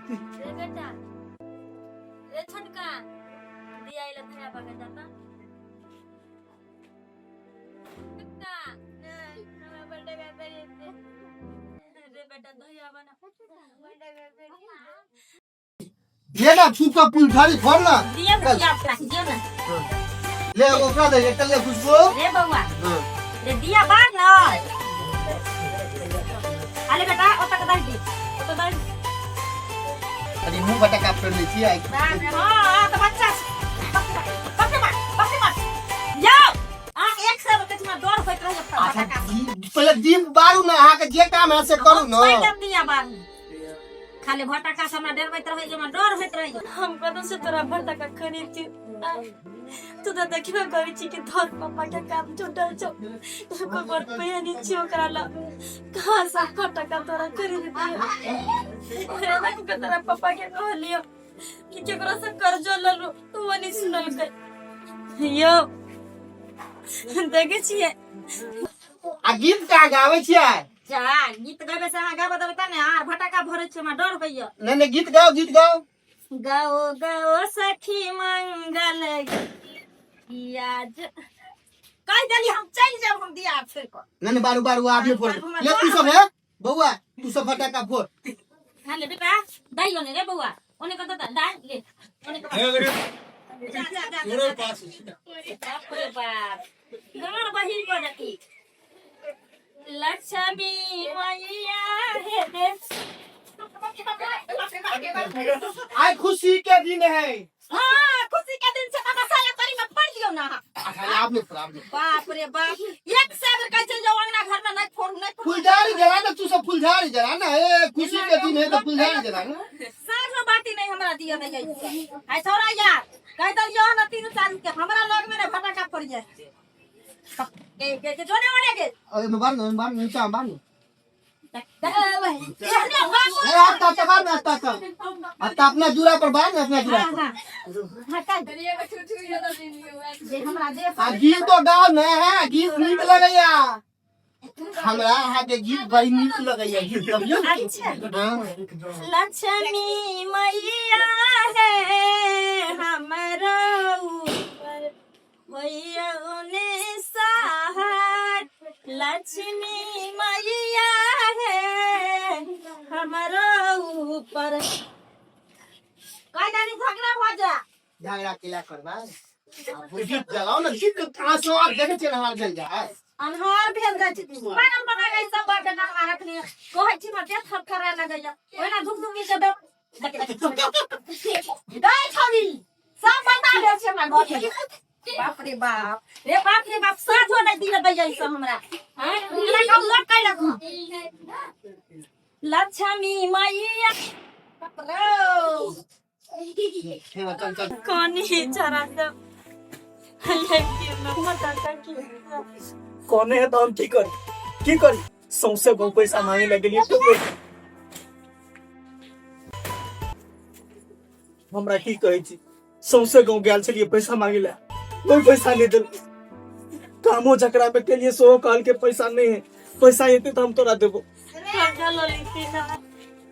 रे बेटा, रे छोटका, दिया इला धरा पकड़ जाता। छोटका, हमरा बर्थडे में बेरी रे बेटा दहिया बना। बर्थडे में बेरी। ये ना फूफा फुलझारी फोड़ ना। दिया ना, दिया अपना दिया ना। ले ओकरा दे एकटा ले खुशबू। रे बउआ। हाँ। रे दिया बार ना। अरे बेटा ओतऽ के दही दी, ओतऽ दही। अरे मुंह बटा कर लै छियै। बाप रे, हाँ तऽ बच्चा बाप रे बाप रे बाप रे बाप जाओ अहाँके एक सए रुपए डर होइत रहैए। अच्छा, पहिले दीप बारू ने, अहाँके जे काम है से करू ने। पहिले दिया बारू, खाली भटका से हमरा डरबैत रहै, हमरा डर होइत रहै। हम कतौ से तोरा भटका खरीद छी? तू तऽ देखबे करै छी कि तोहर पापा के काम छूटल छौ, एको गो रुपया नहि छी ओकरा लग, कहाँ से फटका तोरा खरीद दियो? के तोरा पापा के कहलियो कि केकरो से कर्जो ललू, तू वो नहीं सुनलकै। यौ देखै छियै। आ गीत कहाँ गाबै छियै? जा गीत गाबै से अहाँ गाबऽ देबै तब ने, आर भटका भरै छै, हमरा डर होइया। नहि नहि, गीत गाओ, गीत गाओ। गाओ गाओ सखी मंगल गीत। कहि देली हम चलि जाब, हम दिया छोड़ि कऽ। नहि नहि, बारू बारू, आबियो फोड़ ले तू सब। हे बौआ, तू सब फटाका फोड़। हाँ ले बेटा, दाई ओने रे बौआ, ओने कत दाई ले ओने कत। जा जा जा, बाप रे बाप, गाड़ बहिर कऽ देती। लक्ष्मी मैया हे रे। आइ खुशी के दिन है। हाँ, खुशी के दिन से बाबा साया तरी में पड़ लियो ना। अच्छा, आप नहीं फोड़, आप नहीं। बाप रे बाप, एक से बेर कहै छै जो अंगना घर में नहीं फोड़ू, नहीं फोड़ू। फुलझारी जला ना, तू सब फुलझारी जला ना। ए खुशी के दिन है तो फुलझारी जला ना। साँझ में बाती नहीं हमरा दिया नहीं है। आई छोरा यार, कह दलियो ना तीनू चारू के हमरा लग में नहीं फटाका फोड़ जाए के के के जोने ओने के। अरे में बार ना, बार नीचा बार ना। एहने बाबू। ए आता आता बार ना, आता आता आता अपना दूरा पर बार ना, अपना दूरा पर। हाँ हाँ, कह जे हमरा दे। आ गीत तो गाओ ना है, गीत नीक लगैया हमरा, अहाँके गीत बड़ी नीक लगैया, गीत गबियौ। अच्छा। हाँ। लक्ष्मी मैया है हमरो ऊपर मैया ने सहार, लक्ष्मी मैया है हमरो ऊपर। कह दानी झगड़ा भऽ जा। झगड़ा केला करबै? आ गीत जलाओ ने, गीत कहाँ से आब देखै छियै ने, अन्हार भेल जाय। अन्हार भेल जाइ छै, पागल बना गई सब बात ना रखनी। कहै छी ने देह थरथरा लगैया, ओहिना धुक धुकी के दे गई छौड़ी, सब बता दे छै हमरा घर में। बाप रे बाप रे बाप रे बाप, साँझो नहि दिए दैया ई सब हमरा। हैं इतना कम लोग कै रखो। लक्ष्मी मैया, बाप रे। चल चल। कनी चरा सब कोने है तो हम की करी, की करी? सौंसे गाँव पैसा मांगे लगे लिए तो हमरा की कहै छी? सौंसे गाँव गेल छलियै पैसा मांगे ला, कोई पैसा नहीं देल। कामो झगड़ा में के लिए सेहो कहल के पैसा नहीं है, पैसा एते तो हम तोरा देबो। कर्जा लऽ लेती ना।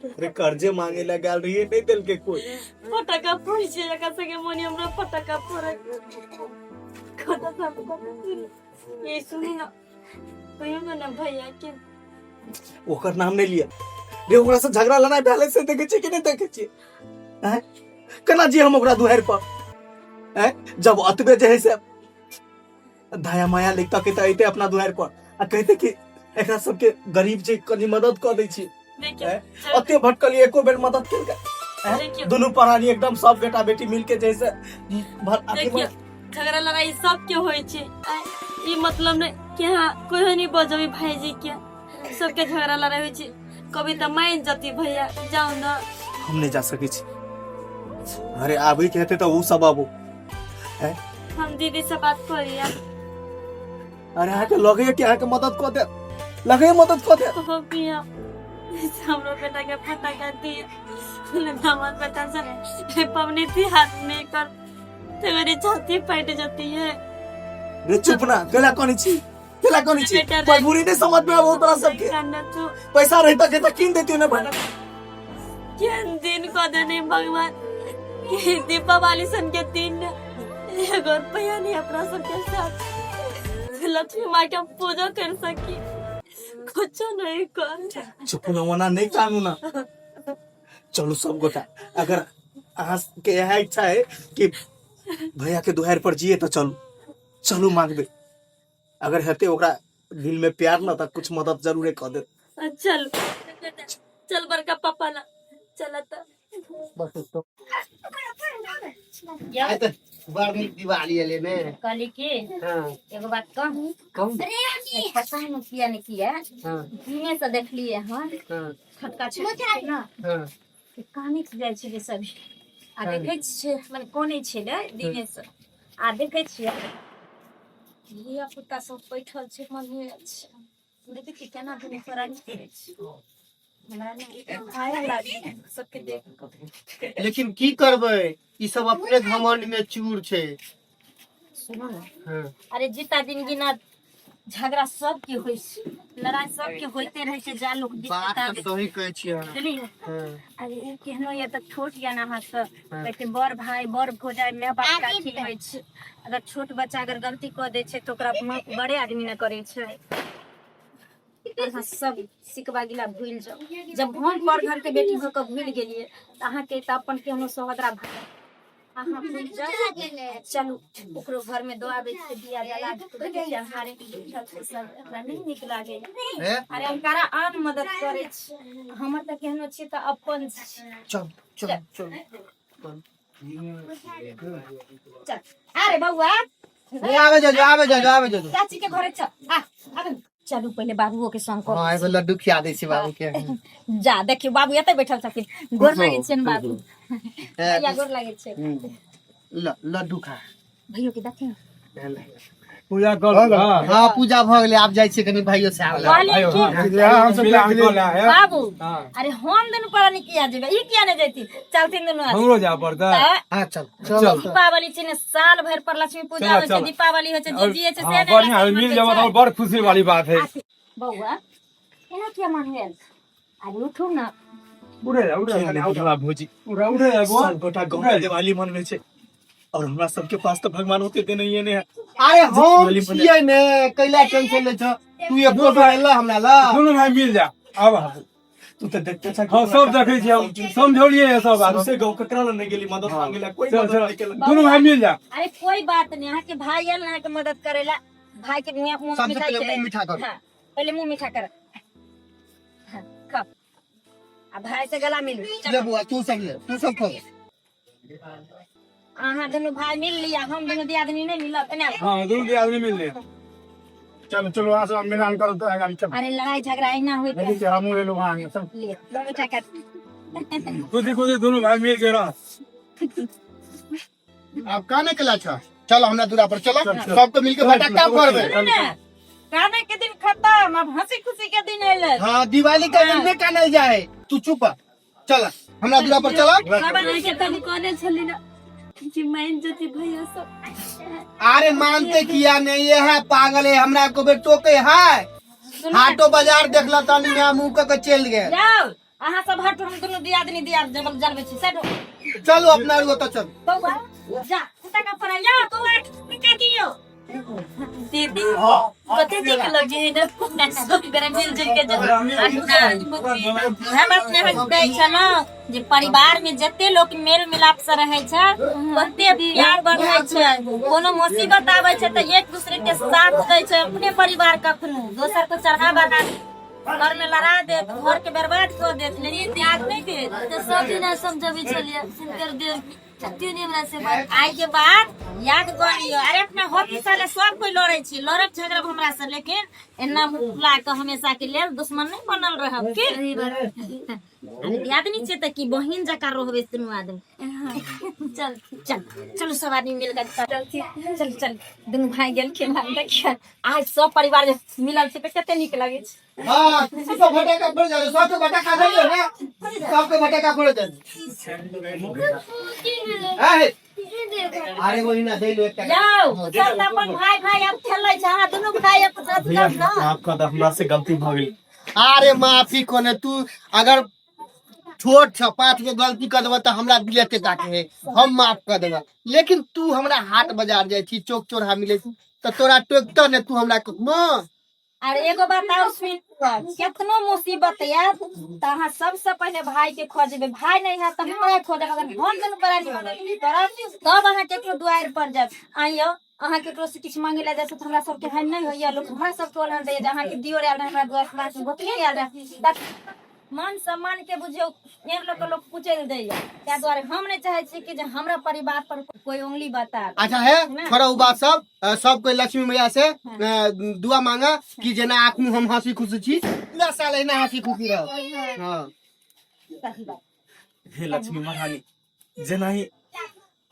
अरे कर्जे मांगे ला गेल रहिए, नहीं देल के कोई। फटाका फोड़ै छै एकरा संगे मोनी, हमरा फटाका फोड़ै कत सब। ये सुनी ना, कहियो ना ना भैया के। ओकर नाम नहीं लिया रे, ओकरा से झगड़ा लड़ाई भेलै से देखै छियै कि नहीं देखै छियै? हैं केना जी हम ओकरा दुहारि पर? हैं जब अतबे जे है से दया माया लिखता के तऽ अइते अपना दुहारि पर आ कहते कि एकरा सबके गरीब छै, कनि मदद कऽ दै छी। देखियौ। हैं? ओते भटकलियै, एको बेर मदद केलकै? हैं? देखियौ। दुनू प्राणी एकदम सब बेटा बेटी मिल के जैसे अथी देखियौ, झगड़ा लड़ाई सबके होइ छै, ई मतलब नहि कि अहाँ कोइयो नहि बजबै भाईजी के। सबके झगड़ा लड़ाई होइ छै कभी, तऽ मानि जती भैया, जाउ ने। हम नहि जा सकै छी। अरे आबै के हेतै तऽ ओ सब आबू। हम दीदी से बात करिए। अरे अहाँके लगैया कि अहाँके मदद कऽ देब? लगैया मदद कऽ देब? हो पिया, हमरो बेटा के फटाका दिए, दामाद बेटा से पबनी तिहार नहीं कर तो मेरी छाती फट जाती है। रे चुप ना, केला कनी छी, केला कनी छी? बेटा रे। मजबूरी नहीं समझ में आबो तोरा सबके। कान्ना तू। पैसा रहता के तऽ कीन देतियो ने फटाका। केहन दिन कऽ देने भगवान कि दीपावली सन के दिन एगो रुपया नहीं अपना सबके साथ लक्ष्मी माँ के हम पूजा कर सकी कुछो नहीं कर चुप ना ओना नहीं कानू ना चलू सब गोटा अगर अहाँ के यह इच्छा है कि भैया के दुहार पर जिए तो चलू चलू मांगबे अगर हेते ओकरा दिल में प्यार ना तो कुछ मदद जरूरे कर देत चल चल बड़का पापा ला चला तो बस तो आइ तऽ बड़ नीक दिवाली एलै ने कहली कि हाँ एगो बात कहूँ कहू पता नहीं किया नहीं किया हाँ दिने से देखलिए हन हाँ छोटका छोटका ना हाँ कि कानैत जाइ छलै सब आ हाँ। देखै छियै मने कनै छलै दिने से आ देखै छियै धिया पुता सब बैठल छै मने छै देखै छियै केना दुनू प्राणी करै छै हमरा ने माया लागै सबके देख कऽ लेकिन की करबै ई सब अपने घमंड में चूर छै सुनू ने हाँ अरे जीता जिंदगी ना झगड़ा सबके होइ छै लड़ाई सबके होइते रहै छै जा लोक जीते बात ता तऽ सही कहै छियै अहाँ बुझलियै हाँ अरे ई केहनो या तऽ छोट या ना अहाँसँ हाँ। कहै बड़ भाई बड़ भौजाइ माय बाप के अथी होइ छै अगर छोट बच्चा अगर गलती कऽ दै छै तऽ ओकरा माफ बड़े आदमी ने करै छै अहाँ सब सिकवा गिला भूलि जाउ जब हम पर घर के बेटी भऽ कऽ भूलि गेलियै तऽ अहाँके तऽ अपन केहनो सहोदरा भाई अहाँ भूलि जाउ चलू ओकरो घर में दऽ आबै छियै दिया जला के देखै छियै अन्हारे के बैठल छै सब हमरा नहि नीक लागैया हे अरे हम कारा आन मदद करै छी हमर तऽ केहनो छी तऽ अपन छी चल चल चल चल अरे बौआ ए, आबे जाओ आबे जाओ आबे जाओ चाची के घरे चल आ आबे चलू पहिले बाबुओ के संग हाँ करू एगो लड्डू खिया दै छी बाबू के जा देखियौ बाबू एतै बैठल छथिन गोर लागै छियनि बाबू भैया गोर लागै छै लड्डू खा भैयो के देखियौ पूजा कर हाँ हाँ पूजा भऽ गेलै आब जाइ छियै कनि भाइयो से आबै कहलियै की हम सब बाबू हाँ। अरे हम दुनू प्राणी किया जेबै ई किया नहि जैती चलथिन दुनू आदमी हमरो जाय पड़तै तऽ हाँ चल चल दीपावली छै ने साल भरि पर लक्ष्मी पूजा चलो, होइ छै चलो। दीपावली होइ छै जे जियै छै से हाँ, ने बढ़िया है, लक्ष्मी मिल मनबै जाओ छै। तो बड़ खुशी वाली बात है बौआ एना किया मानवेल अरे उठू ना उठे जा उठे किया जा नहि बुझला भौजी उठे उठे जा बुआ सब गोटा गाँव में दिवाली मनबै छै और हमरा सबके पास तो भगवान होते देने ही नहीं है अरे हम दिवाली मने- छियै ने कैला टेंशन लै छ तू एको बेर एला हमरा लग दुनू भाई मिल जा आब तू तो देखते छ हाँ सब देखे छी हम समझौलिए है सब बात सबसे गाँव ककरा लग नहीं गेली मदद मांगे ला कोई चल मदद चल नहीं केलक दुनू भाई मिल जा अरे कोई बात नहीं अहाँ के भाई आयल अहाँ के मदद करेला भाई के मुँह मुँह सबसे मिठाई पहिले मुँह खिलाइ। मीठा कर हाँ पहले मुंह मीठा कर हाँ खा आ भाई से गला मिल ले बुआ तू सब ले तू सब खा अहाँ दुनू भाई मिल लिया हम दुनू दियादनी नहीं मिलब एना हाँ दुनू आदमी मिल ले चलो चलो वहाँ से मिलान करो तो गाड़ी चलो अरे लड़ाई झगड़ा ऐना होइत देखिए कि हमहूँ ले लो वहाँ सब लिए मुँह मीठा कर खुशी खुशी दुनू भाई मिल के रह आब का निकला छ चलो हमरा दूरा पर चलो सबके मिलके फटाका फोड़बै सुनू ने काने के दिन खत्म अब हंसी खुशी के दिन एलै हाँ दिवाली के दिन में कानल जाए तू चुप चल हमरा दूरा पर चल सब के तब कहने छली ना कि मान जति भैया सब अरे मानते किया नहीं ये है पागल है हमरा को बेर टोके है हाटो बाजार देखला तनी में मुंह क के चल गए जाओ अहाँ सब हटू हम दुनू दियादनी दियाद जबल जलबै छी साइड हो। चलो अपना रुआ तो चल बौआ जा फटाका फोड़ा या बौआ फटाका दियौ दीदी कते नीक लगे है ना सब गोरा मिल जुल के हम अपने कहै छै ने जे परिवार में जते लोक मेल मिलाप से रहै छै ओते प्यार बढ़ै छै कोनो मुसीबत आबै छै तऽ एक दूसरे के साथ दै छै अपने परिवार कखनो दोसर को चढ़ा बढ़ा घर में लड़ा देत घर के बर्बाद कऽ देत लेकिन त्याग नहि देत तऽ सब दिना समझबै छलियै सुनकर देव छत्ती नहि हमरा से बात आइ के बाद याद कर लियो अरे अपना हॉकी साले सब कोई लड़े छी लड़ब झगड़ब हमरा से लेकिन एना मुंह फुला के हमेशा के लेल दुश्मन नहीं बनल रहब की सही बात अरे दियादनी छै तऽ की बहिन जकाँ रहबै दुनू आदमी चल चल चलू सब आदमी मिल के चल चल चल दुनू भाई गेलखिन हन देखिए आज सब परिवार जे मिलल छै तऽ कते नीक लगै छै हाँ तू सब फटाका फोड़ जा सबके फटाका फोड़ ना सबके फटाका फोड़ दे ए, अरे वही ना दे लो एकटा जाओ सब तऽ अपन भाई भाई आब खेलै छै अहाँ दुनू भाई अपन साथ भैया ना माफ कर दे हमरा से गलती भऽ गेल अरे माफी कोने तू अगर छोट छ, 5 गो गलती कर देबह तऽ हमरा दिल एते काटे है, हम माफ कर देबह। लेकिन तू हमरा हाट बाजार जाइ छी, चौक चौराहा मिलै छी, तऽ तोरा टोकतह ने तू हमरा कखनो। आर एगो बात और सुन, केतनो मुसीबत आयत तऽ अहाँ सबसे पहिले भाई के खोजबै, भाई नहीं है तऽ हमरा खोजब। अगर हम दुनू प्राणी मदद करब तब अहाँ केकरो दुआरि पर जायब। आइयो अहाँ केकरो से किछु मांगे लए जाइ छै तऽ हमरा सबके एहन नहि होइया, लोक हमरा सबके ओलहन दैया जे अहाँके दियोर आयल रहै, हमरा दुआरि पर अहाँके गोतनी आयल रहै, तऽ मान सम्मान के बुझियौ एहन लोक के लोक कुचलि दैया। ताहि दुआरे हम नहि चाहै छी कि जे हमरा परिवार पर कोई उंगली बता। अच्छा है, छोड़ा उ बात सब, सब कोई लक्ष्मी मैया से दुआ मांगा कि जेना आखनु हम हंसी खुशी छी, पूरा साल एहिना हंसी खुशी रह। हाँ। सही बात। हे लक्ष्मी महारानी, जेनाही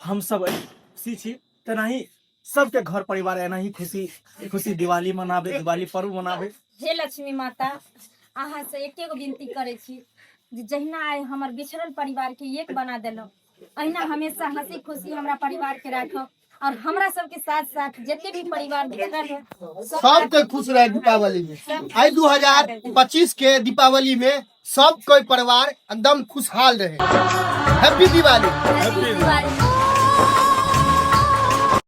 हम सब खुशी छी तेनाही सबके घर परिवार एनाही खुशी खुशी दिवाली मनाबे, दिवाली पर्व मनाबे। हे लक्ष्मी माता, अहाँ से एके गो विनती करै छी जे जहिना आइ हमर बिछड़ल परिवार के एक बना देलहुँ, अहिना हमेशा हंसी खुशी हमरा परिवार के राखब, और हमरा सबके साथ साथ जते भी परिवार बिछड़ल है सब कोई खुश रहे दीपावली में। आई 2025 के दीपावली में सब कोई परिवार एकदम खुशहाल रहे। हैप्पी दिवाली। हैप्पी दिवाली।